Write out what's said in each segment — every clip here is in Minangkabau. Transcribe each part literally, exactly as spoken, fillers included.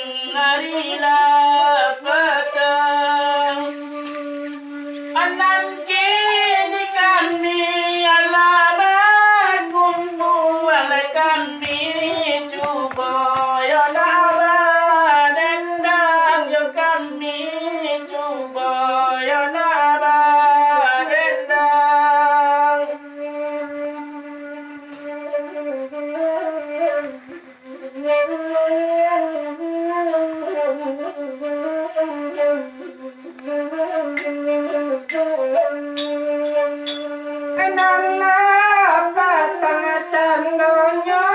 Ari lah patang, anan kini kami alah bakumpua, kami cubo yo lah badendang, yo kami cubo yo lah badendang. Nan lah patang candonyo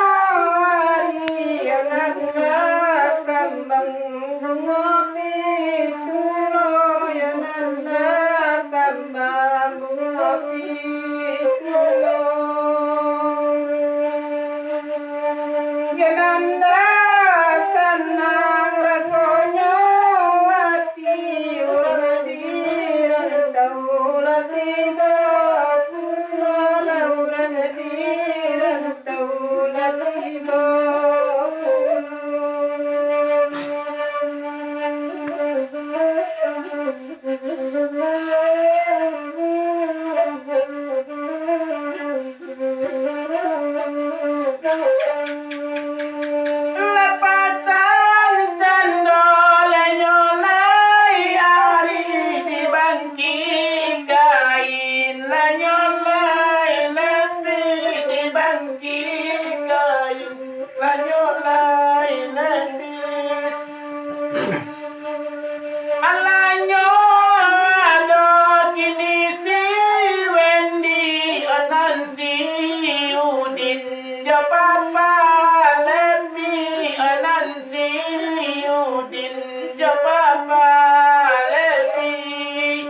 ari, nan lah kambang bungo pitulo, yo nan lah kambang bungo pitulo. Yo nan lah sanang rasonyo ati, urang di rantau lah tibo pulo, lah urang di rantau lah tibo pulo. Lah patang cando, lah nyo lai ari dibangkik kain, lah nyo lai lapih dibangkik kain, lah nyo lai lapih. Alanyo ado kini si Wendi, anan si Udin, jo Papa Levi, anan si Udin, jo Papa Levi.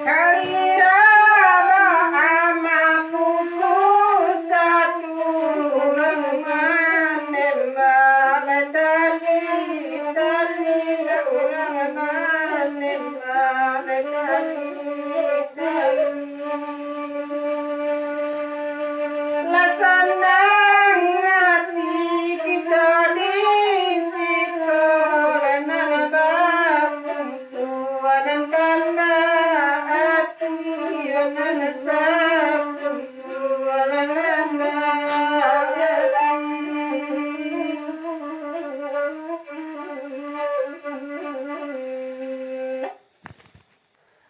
Hari Rama ama pukul satu, urang manembak batali-tali, urang manembak batali-tali. Lah sanang ati kito di siko, nan bakumpua nan kandak ati, nan sakumpua nan kandak ati.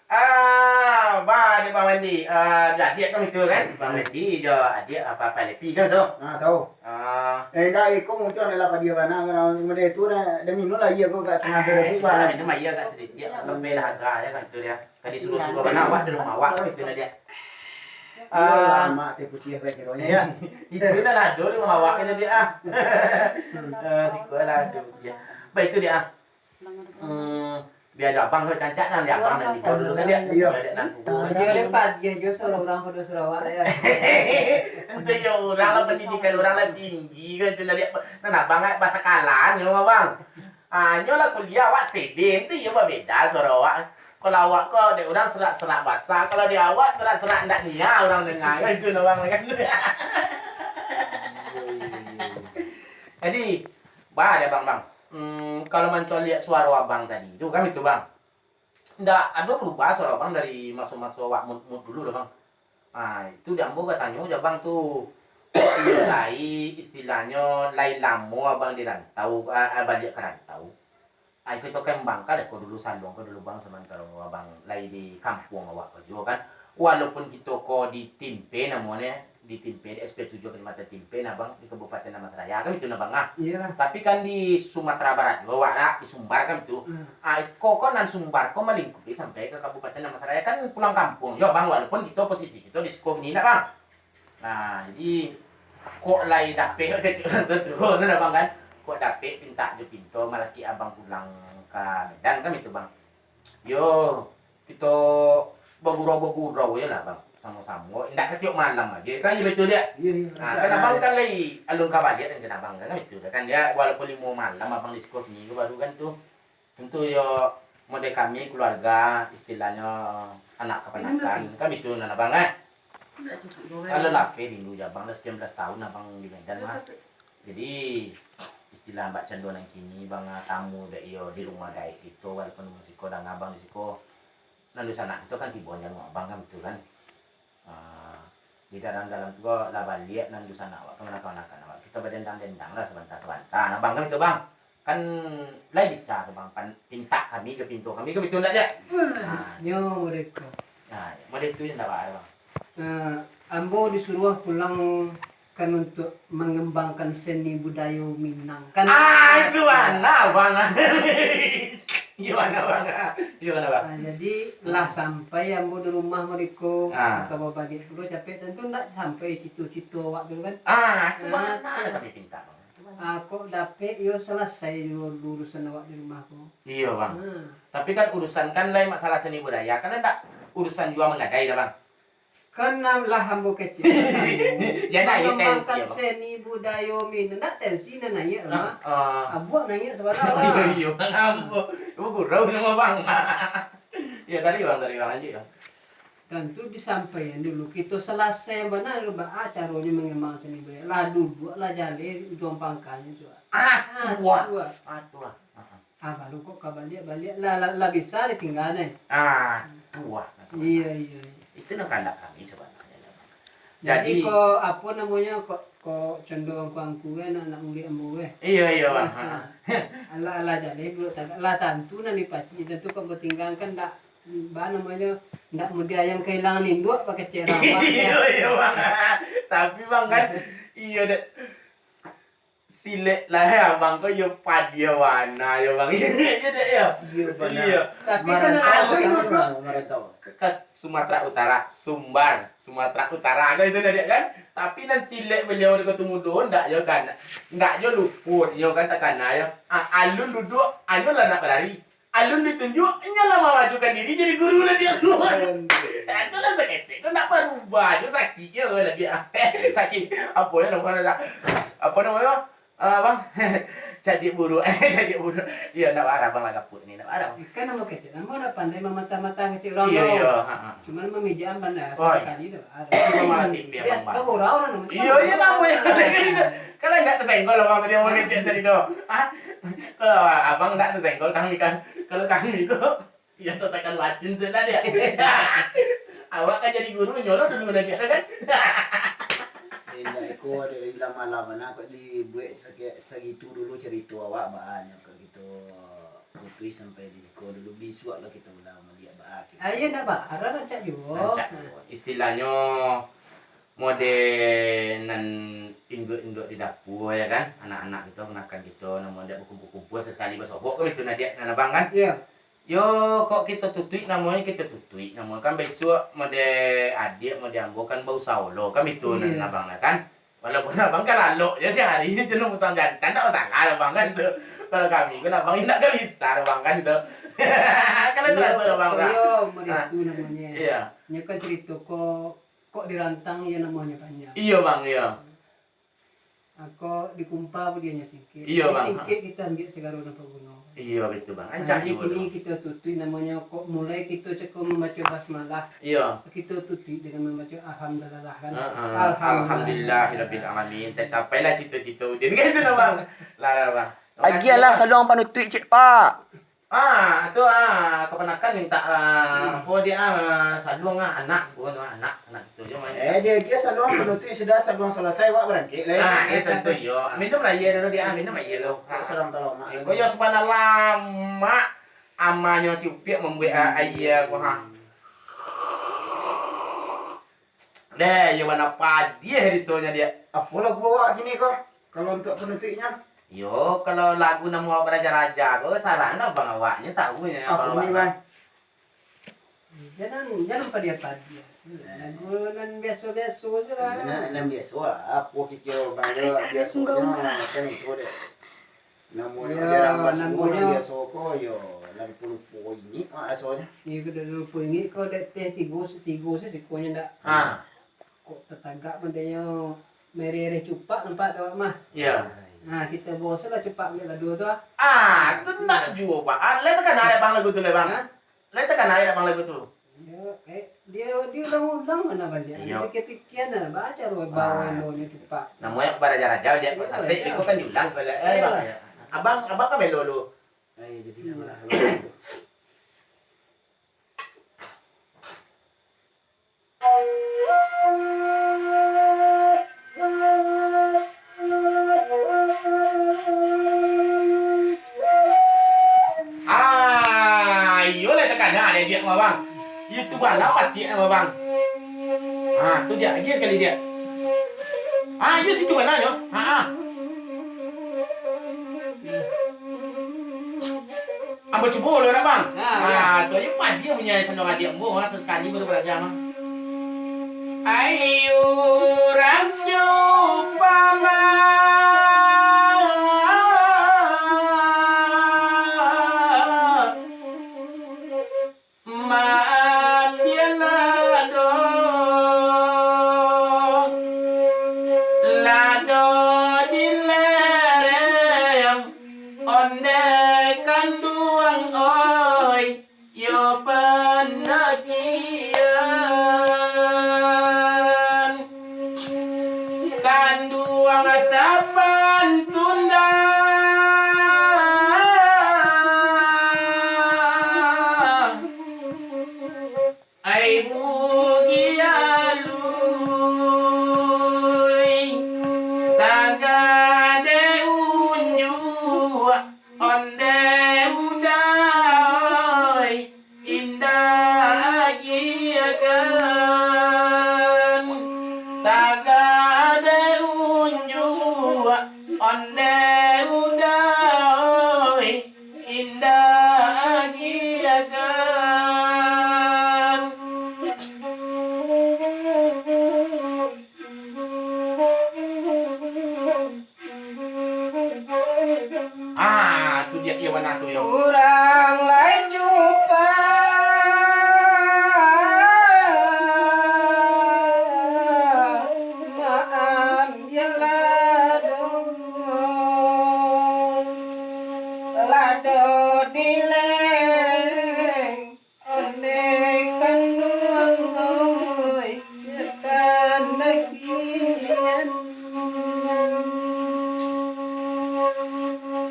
Ah, ba, dek Bang Wandi. Ah, adiak kan itu kan? Bang Wandi jo adiak apa, apa Lepi kan tu? Ah, tahu. Ah. Eh, enggak, iko mungkin adalah padi bana, kalau kemudian itu dah, dah minum lah, iya, kau kat tengah Ah, dah, itu dah. Minum aia agak sedikit. Lebih lah agak ya kan tu dia. Tadi suruh-suruh bana awak di rumah awak kan itu lah dia. Ah, mak teh putih apa kironya ya. Itu dah lah di rumah awak kan dia. Ah, siko lah tu dia. Baik itu dia. Hmm, biar abang kau cancak kan, biar abang nan dikau dulu kan, dia. Iya. Biar dia nan dulu. Iya, dia padiah juga suara orang pada Sarawak, ya. Itu yo, orang lah pendidikan orang lah tinggi kan, itu lah dia. Nah, abang kan bahasa kalan, yo, abang. Ah, nyo lah kuliah awak sedih, itu yo babeda suara awak. Kalau awak ko, dek orang serak-serak basa, kalau di awak serak-serak ndak nia orang dengar kan, itu lah, bang, kan. Jadi, bah, ada, bang, bang. Hmm, kalau mancoliak suaro abang tadi tu, kan itu, bang. Ndak ado berubah suaro abang dari maso-maso awak mut-mut dulu doh, bang. Ah, itu di ambo batanyo jo abang tu, lai, istilahnyo, lai lamo abang di rantau, ah, ah, baliak ka rantau. Ah, kito kembangkan ko dulu saluang ko dulu, bang, samantaro abang lai di kampuang awak ko juo, kan. Walaupun kito ko di Timpe namonyo, di Timpe, di S P tujuh Kecamatan Timpe, nah, bang, di Kabupaten Dharmasraya, kan itu, nah, bang, ah. Iyolah. Tapi kan di Sumatera Barat juo awak, nah, di Sumbar, kan itu. Hmm. Ah, iko ko nan Sumbar ko malingkupi sampai ka Kabupaten Dharmasraya, kan pulang kampuang juo, bang, walaupun kito posisi kito di siko kini, nah, bang. Nah, jadi kok lai dapek kecil tu, nah, bang, kan. Kok dapek pintak jo pinto malakik abang pulang ka Medan, kan itu, bang. Yo, kito bagurau-bagurau je lah, bang, samo-samo. Indak ka tiok malam aja, kan, yo betul, ya? Iya, iya. Nah, kan abang kan lai alun ka baliak kan, abang kan, itu dah kan, ya, walaupun limo malam abang di siko kini ko baru kan tu. Tentu yo, mo Dari kami keluarga, istilahnyo anak kapanakan, kan itu nan abang kan? Kalau lapeh rindu jo abang lah, sekian belas tahun abang di Medan mah. Jadi istilah bak cando nan kini bang, ah, tamu dek iyo di rumah gaek kito, walaupun rumah siko danga abang di siko, nan dunsanak kito kan tibo jangok abang kan, betul kan? Ah, di dalam-dalam tu lah baliak nan dunsanak awak tu, manakau-nakau awak. Kito badendang-dendang lah sabanta-sabanta. Nah, bang, kan itu, bang. Kan lai bisa tu, bang. Pan-, pintak kami jo pinto kami, kan itu ndak, Jak? Nah, Nyo modeko. Nah, model tu je ndak bang. Nah, ambo disuruah pulang kan untuk mangambangkan seni budayo Minang. Kan Ah, itu bana, bang. Gimana, bang? Gimana, bang? Ah, jadi, lah sampai ambo di rumah modeko, Ah. ka babaliak pulo capek, tantu ndak sampai cito-cito awak tu kan. Ah, itu Ah, bana tu. kami pinta, bang. Itu bana. Ah, kok dapek yo salasai dulu urusan awak di rumah ko. Iyo, bang. Ah. Tapi kan urusan kan lain masalah seni budaya, kan ndak urusan jua manggadai dah, bang. Kan lah ambo kecek. Jan lah, iyo, tensi, mangambangkan yo, bang. Seni budayo Minang, ndak tensi nan naiak, Ah, mah. ah. Abuak naiak sabalah lah. Iyo, iyo, bang, ambo. Ibu gurau samo bang. Iyo, tadi bang, tadi bang, lanjut, bang. Tantu disampaian dulu, kito salasai bana dulu, baa caronyo mangambang seni budayo. Lah duduak, lah jaleh ujuang pangkanyo, suah. Ah, Ah, tuah. tuah. Ah, tuah. Ah, ah. Ah, baru kok ka baliak-baliak. Lah, lah, lah bisa ditingga, neh. Ah, tuah. Iyo, iyo, iyo. Itu nan kandak kami sabananyo, Bang. Jadi, Jadi, kok, apo namonyo, kok, kok condo angku-angku kan, anak murid ambo, eh. Iyo, iyo, Bang. Nah, Ha. alah, alah, jadi, budak tagak. Lah, tantu nan dipacik, tantu kok batingga kan ndak, ba namonyo, ndak mudiah ayam kahilangan induak, bakecek ramak, Iyo, ya. iyo, Bang. Tapi, Bang, kan, iyo, dek. Silek lah, eh, abang ko yo padiah bana yo, Bang. Iyo, dek, yo? Iyo, bana. Iyo. Tapi Marantau, tenang, alun tenang, duduk Bang, marantau. Ke, ke Sumatera Utara, Sumbar, Sumatera Utara ko itu, dek, kan? Tapi nan silek baliau di Kota Mudo, ndak yo kan? Ndak yo luput, yo kan takana yo. Ah, alun duduk, alun lah nak balari. Alun ditunjuak, inyo lah mamajukan diri jadi guru lah dia. Aduh. Itu lah saketek, tu nak barubah tu sakik je lah dia. Sakik, apo yo namonyo, apo namonyo? Ah, bang, cadiak buruak, cadiak buruak. Iyo, ndak barah, bang, lah gapuak ni, ndak barah. Kan namo kecek, namo ndak pandai mamatah-matah kecek urang. Iyo, iyo, ha, ha. Cuman mamijak-an pandai, Oh, iyo. sakali tu. Aduh. Cuma malah tipi, Bias-, abang, bang. bagurau lah namonyo. Iyo, iyo, namo yo. Kan ndak tasenggol abang tadi, abang kecek tadi tu. Ah, kalau abang ndak tasenggol kami kan. Kalau kami tu, yo tatakan batin tu lah dia. Awak kan jadi guru, nyolong dulu mana dia kan. Indak iko, dek, lah malam bana kok dibuek sake-, sagitu dulu carito awak, baa nyo kok kito putuih sampai di siko dulu, bisuak lah kito ulang baliak, baa kiro. Ah, iyo, ndak baa, rancak juo. Rancak juo. Istilahnyo, Mode nan induak-induak di dapua, ya kan, anak-anak kito, kamanakan kito, namo ndak bakumpua-kumpua, sasakali basobok kan itu, Nadiak, nan abang kan? Iya. Yo, kok kito tutuik namonyo, kito tutuik namonyo kan, bisuak mode adiak, mode ambo kan bausaho lo, kan itu Iya. nan abang lah kan? Walaupun abang kan lalok je siang hari ni, cuma musang jantan, ndak masalah abang kan tu. Kalau kami kan abang indak ka bisa abang kan tu. Kalau Iya, teraso abang lah. Iya, mode Ah, itu namonyo. iya. Nyo kan carito ko Kok dirantang iyo namonyo panjang. Iyo, Bang, iyo. Ah, kok dikumpa pun dionyo singkek. Iyo, Jadi Bang. Singkek kito ambiak sagalo nan baguno. Iyo, betul, Bang. Nah, Rancak jadi juo kini tu. Kito tutuik namonyo, kok mulai kito cako mambaco basmalah. Iyo. Kito tutuik dengan mambaco alhamdulillah kan. Heeh. Alhamdulillah. Alhamdulillahirabbil alamin. Tacapailah cito-cito Udin. Kan itu nah, Bang. Lah, lah, Bang. Terima kasih, Agiahlah Bang. Saluang panutuik, cek, Pak. Ah, tu, ah, kamanakan minta, ah, Hmm. apo dia, ah, saluang, ah, anak, bukan tu, ah, anak, anak tu je main. Eh, dia, dia saluang penutup sudah, saluang selesai, awak berangkek lah. Ah, eh, tentu, yo. Minum lah aia dulu dia, ah, minum aia dulu. Kok Ah. sedang tolong, Mak? Eh, kok yo, subhanallah, Mak. Amanyo si Upiak membuat, ah, aia ko, ha. Deh, yo, mana padiah risonyo dia. Apo lagu awak kini ko? Kalau untuk penutupnya? Yo, kalau lagu namo awak Raja-Raja ko, sarang abang awaknyo tahu nyo, Apa abang ni, awak. Bang? Jangan, jangan padiah-padiah. Eh. Lagu nan biaso-biaso je lah. Nan, nan biaso lah. Apo kito bang yo biasonyo kan itu deh. Namonyo Yo, jarang basuo namonyo biaso ko yo, lah lupo-lupo ingek mak rasonyo. Iyo, ko dah lupo ingek ko dek teh tigo, tigo se sikonyo ndak. Ha. Kok tatagak pantainyo merereh cupak nampak dek awak mah. Iyo. Nah, kito bosan lah cupak baliak lagu tu, ah. Ah, tu ndak juo, Bang. Ah, lai takana dek Bang lagu tu, lai, Bang? Hah? Lai takana dek Bang lagu tu? Iyo, eh, dia, dia ulang-ulang mana baliak. Iyo. Dia kepikiran lah, baco lo, bawa elonyo cupak. Namonyo baraja-raja, dia Iyo, sasek, iyo. Beko kan diulang baliak, eh, Iyo. Bang. Abang, abang kan melo lo. Eh, jadi Hmm. apalah. Ah, iyo lah takana dek diak mah, Bang. Iyo tu bana patiak mah, Bang. Ah, tu diak, lagi sakali diak. Ah, iyo situ bananyo. Ha ah. Ambo cubo lo nak, Bang. Ha, Ah, tu aja padi punyo sandang adiak ambo, ha, sakali baru baraja, ha. Ai urang cupak mah. Maambiak lado, lado di lereng, ondeh kanduang oi, yo pandakian. Kanduang sapan tundah. Ai bugi alui, tagade unjuak, ondeh udah oi, indak agiakan. Tagade unjuak, ondeh udah oi, indak agiakan. Ah, tu dia, iya bana tu, yo. Urang lai cupak maambiak lado, lado di lereng, ondeh kanduang oi, pandakian.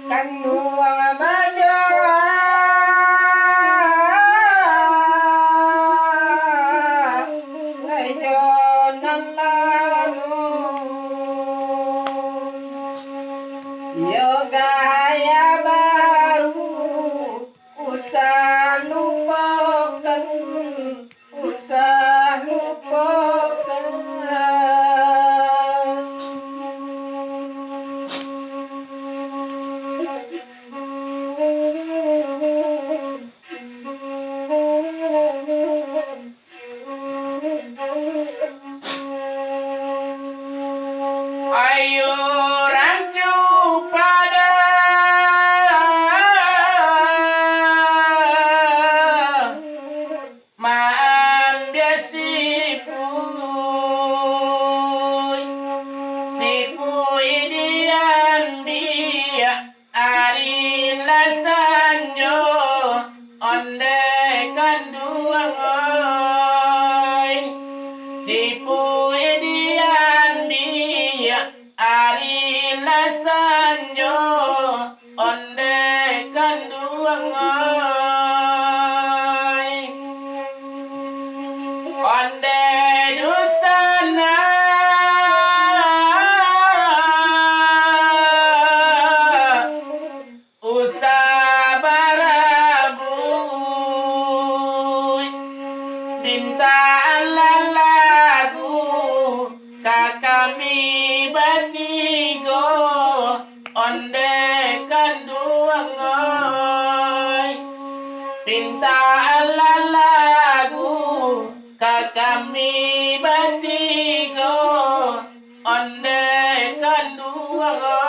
Kanduang bajoa, lai jo nan lamo. Yo gaya baru, usah lupokan, usah lupokan. Ayo rancu pada maambiak sipuik, sipuik diambiak ari lah sanjo, ondeh kanduang oi. Sipuik diambiak ari lah sanjo, ondeh kanduang oi. Ondeh dusanak, usah barabuik, mintak alah lagu ka kami batigo, ondeh kanduang oi. Mintak alah lagu ka kami batigo, ondeh kanduang oi.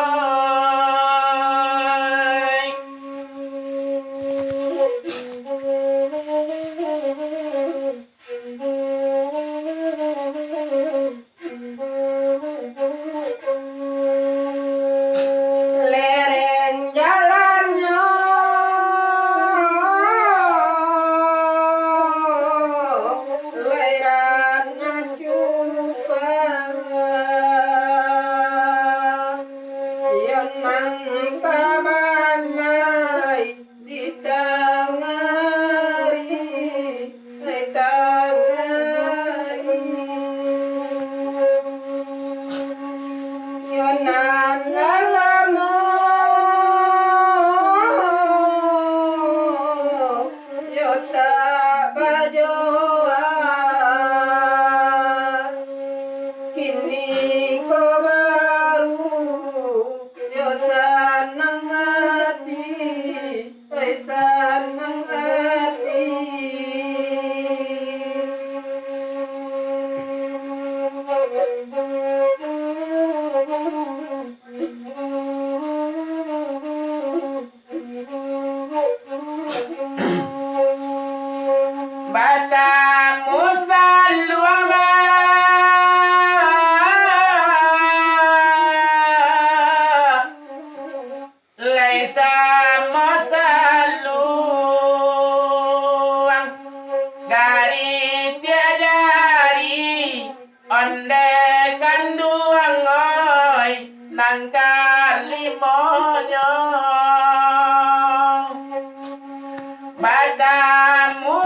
bajoa, kini ko baru yo sanang ati, oi sanang ati. Batamu saluang, lai samo saluang, dari tiak jari Ondeh kanduang oi, nan kalimonyo, batamu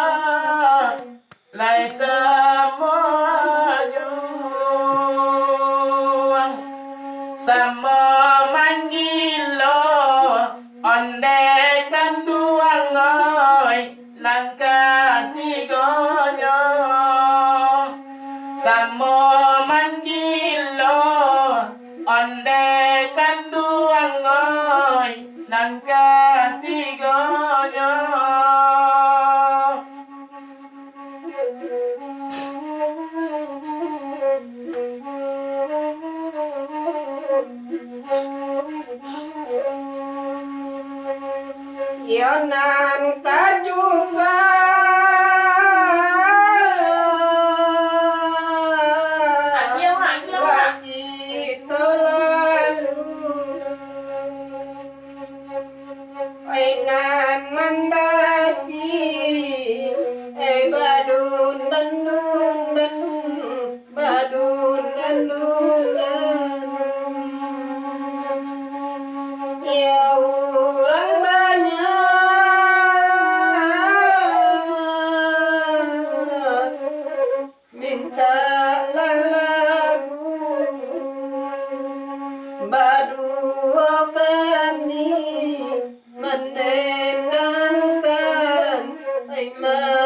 ajuang, lai samo ajuang, samo manggilo, ondeh kanduang oi, nan katigonyo, samo manggilo, ondeh kanduang oi, nan katigonyo. Iyo nan kajupa, lagi talalu. Ai nan mandaki, ai badundan-dundan, badundan-dundan. Ya urang banyak, mintaklah lagu, baduo kami mandendangkan, ai ma-